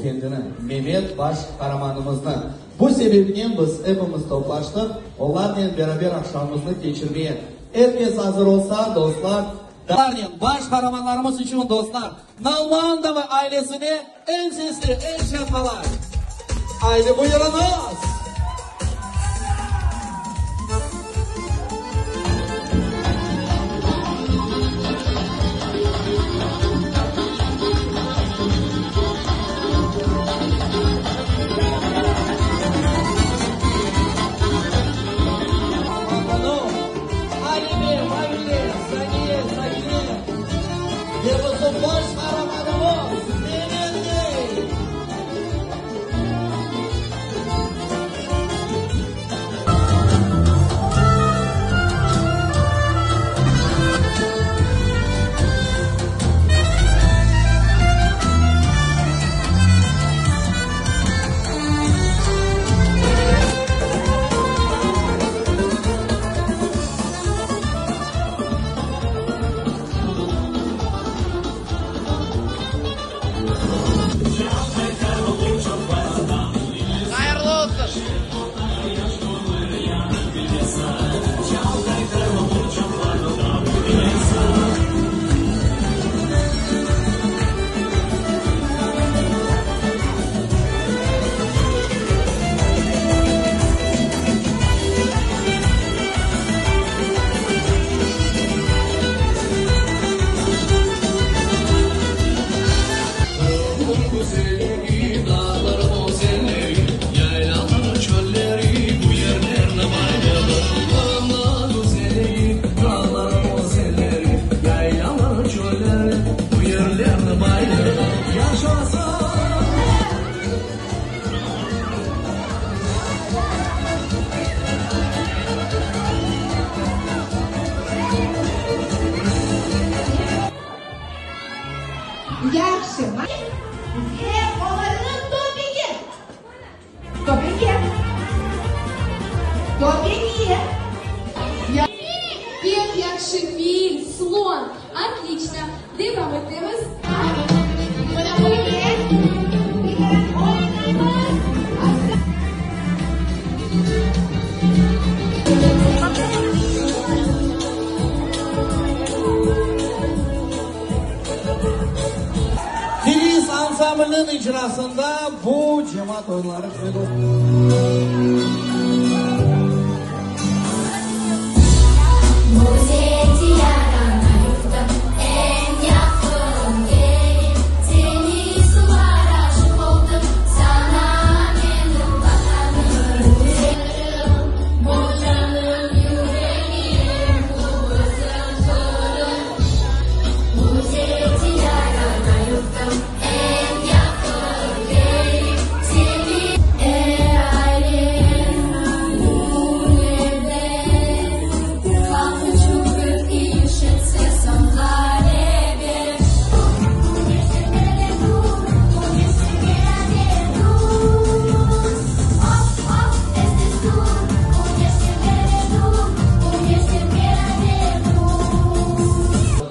Efendini, Memet baş qaramanımıznı. Bu sebepnen biz epimiz toplaştıq, olarnen beraber aqşamımıznı keçirmeye. Er kes azır olsa, dostlar, Larnen baş qaramanlarımız içün, dostlar, Nalbandova ailesine eñ sesli el çarpalar. Aydı, buyurıñız! Alime, Mavile, Saniye, Sakine ve bizim baş qaramanımız Memet bey! Hayırlı olsun! Qırımnıñ güzelligi, dağlarım özenleri, Yaylaları, çölleri, bu yerlerniñ baylığı. Qırımnıñ güzelligi, dağlarım özenleri, Yaylaları, çölleri, bu yerlerniñ baylığı. Yaşasın! Yahşı. Ve olarnıñ töpege. Töpege. Töpege. Pek yahşı, fil, slon. Otliçno. Devam etemiz. Mına böyle tekrar oynaymız. Filiz ansambliniñ icrasında bu cemaat oyunları.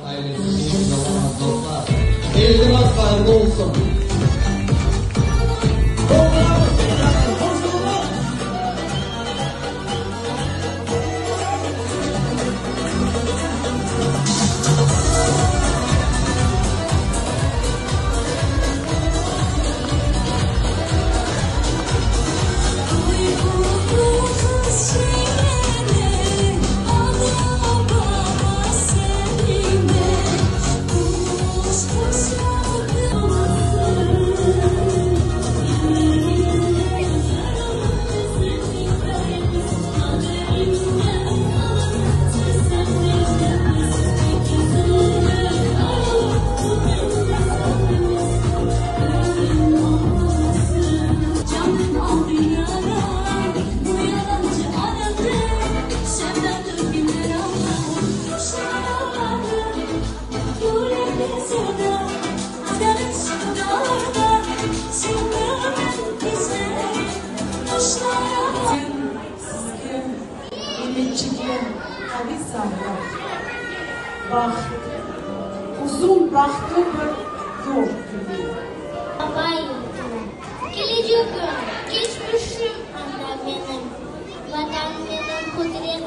Ailesine yalamaz dostlar. Eviñiz hayırlı olsun! Doldurarmız tekrar, qoşulunız! Sizge, Memetçige qaviy sağlıq, baht, uzun bahtlı bir yol tileyim. Baba yurtuna. Gençligim, keçmişim anda menim, Vatan menim qudret.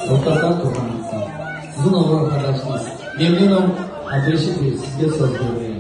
Toqtardan turğan insan. Siziñ ömür arqadaşıñız. Memnünim, Abdureşit bey, sizge söz bermeye.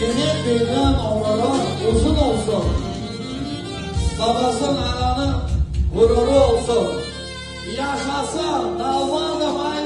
Memet beyniñ ömüri uzun olsun, babasın, ananıñ ğururı olsun. Yaşasın Nalbandov ailesi!